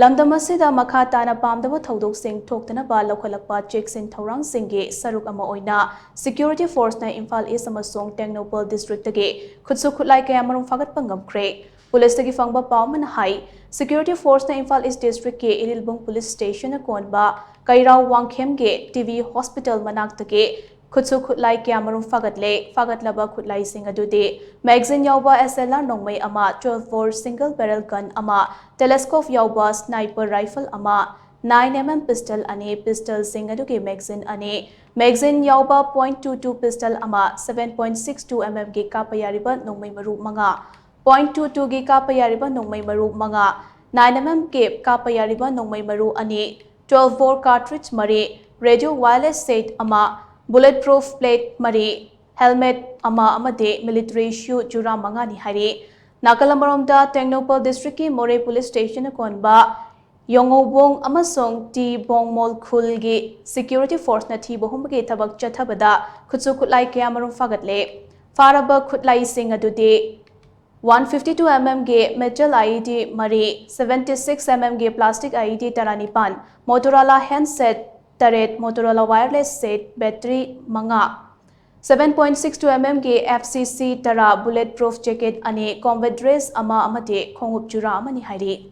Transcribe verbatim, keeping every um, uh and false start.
ꯂꯝꯗꯝ ꯑꯁꯤꯗ ꯃꯈꯥ ꯇꯥꯅ ꯄꯥꯝꯗꯕ ꯊꯧꯗꯣꯛꯁꯤꯡ ꯊꯣꯛꯇꯅꯕ ꯂꯧꯈꯠꯂꯛꯄ ꯆꯦꯛꯁꯤꯟ ꯊꯧꯔꯥꯡꯁꯤꯡꯒꯤ ꯁꯔꯨꯛ ꯑꯃ ꯑꯣꯏꯅ Security Forceꯅ ꯏꯝꯐꯥꯜ ꯏꯁ ꯑꯃꯁꯨꯡ ꯇꯦꯡꯅꯧꯄꯜ ꯗꯤꯁꯇ꯭ꯔꯤꯛꯇꯒꯤ ꯈꯨꯠꯁꯨ ꯈꯨꯠꯂꯥꯏ ꯀꯌꯥꯃꯔꯨꯝ ꯐꯥꯒꯠꯄ ꯉꯝꯈ꯭ꯔꯦ꯫ ꯄꯨꯂꯤꯁꯇꯒꯤ ꯐꯪꯕ ꯄꯥꯎ ꯑꯃꯅ ꯍꯥꯏ, Security Forceꯅ ꯏꯝꯐꯥꯜ ꯏꯁ ꯗꯤꯁꯇ꯭ꯔꯤꯛꯀꯤ ꯏꯔꯤꯜꯕꯨꯡ ꯄꯨꯂꯤꯁ ꯁ꯭ꯇꯦꯁꯟꯅ ꯀꯣꯟꯕ ꯀꯩꯔꯥꯎ ꯋꯥꯡꯈꯦꯝꯒꯤ ꯇꯤ ꯕꯤ ꯍꯣꯁꯄꯤꯇꯥꯜ ꯃꯅꯥꯛꯇꯒꯤ ꯈꯨꯠꯁꯨ ꯈꯨꯠꯂꯥꯏ ꯀꯌꯥꯃꯔꯨꯝ ꯐꯥꯒꯠꯂꯦ꯫ ꯐꯥꯒꯠꯂꯕ ꯈꯨꯠꯂꯥꯏꯁꯤꯡ ꯑꯗꯨꯗꯤ magazine ꯌꯥꯎꯕ S L R ꯅꯣꯡꯃꯩ ꯑꯃ, twelve bore single barrel gun ꯑꯃ, telescope ꯌꯥꯎꯕ sniper rifle ꯑꯃ, nine M M pistol ꯑꯅꯤ, pistolꯁꯤꯡ ꯑꯗꯨꯒꯤ magazine ꯑꯅꯤ, magazine ꯌꯥꯎꯕ point two two pistol ꯑꯃ, seven point six two M M ꯒꯤ ꯀꯥꯞꯄ ꯌꯥꯔꯤꯕ ꯅꯣꯡꯃꯩ ꯃꯔꯨ ꯃꯉꯥ, point two twoꯒꯤ ꯀꯥꯞꯄ ꯌꯥꯔꯤꯕ ꯅꯣꯡꯃꯩ ꯃꯔꯨ ꯃꯉꯥ, nine M M ꯒꯤ ꯀꯥꯞꯄ ꯌꯥꯔꯤꯕ ꯅꯣꯡꯃꯩ ꯃꯔꯨ ꯑꯅꯤ, twelve bore cartridge ꯃꯔꯤ, radio wireless set ꯑꯃ, bullet proof plate ꯃꯔꯤ, helmet ꯑꯃ ꯑꯃꯗꯤ military shoe ꯖꯨꯔꯥ ꯃꯉꯥꯅꯤ ꯍꯥꯏꯔꯤ꯫ ꯅꯥꯀꯜ ꯑꯃꯔꯣꯝꯗ, ꯇꯦꯡꯅꯧꯄꯜ ꯗꯤꯁꯇ꯭ꯔꯤꯛꯀꯤ ꯃꯣꯔꯦ ꯄꯨꯂꯤꯁ ꯁ꯭ꯇꯦꯁꯟꯅ ꯀꯣꯟꯕ ꯌꯣꯉꯧꯕꯣꯡ ꯑꯃꯁꯨꯡ ꯇꯤ ꯕꯣꯡꯃꯣꯜ ꯈꯨꯜꯒꯤ Security Forceꯅ ꯊꯤꯕ ꯍꯨꯝꯕꯒꯤ ꯊꯕꯛ ꯆꯠꯊꯕꯗ ꯈꯨꯠꯁꯨ ꯈꯨꯠꯂꯥꯏ ꯀꯌꯥꯃꯔꯨꯝ ꯐꯥꯒꯠꯂꯦ꯫ ꯐꯥꯔꯕ ꯈꯨꯠꯂꯥꯏꯁꯤꯡ ꯑꯗꯨꯗꯤ one fifty two M M ꯒꯤ metal I E D ꯃꯔꯤ, seventy six M M ꯒꯤ plastic I E D ꯇꯔꯥꯅꯤꯄꯥꯟ, Motorola handset ꯇꯔꯦꯠ, Motorola wireless set battery ꯃꯉꯥ, seven point six two M M ꯒꯤ F C C ꯇꯔꯥ, bullet proof jacket ꯑꯅꯤ, combat dress ꯑꯃ ꯑꯃꯗꯤ ꯈꯣꯡꯎꯞ ꯖꯨꯔꯥ ꯑꯃꯅꯤ ꯍꯥꯏꯔꯤ꯫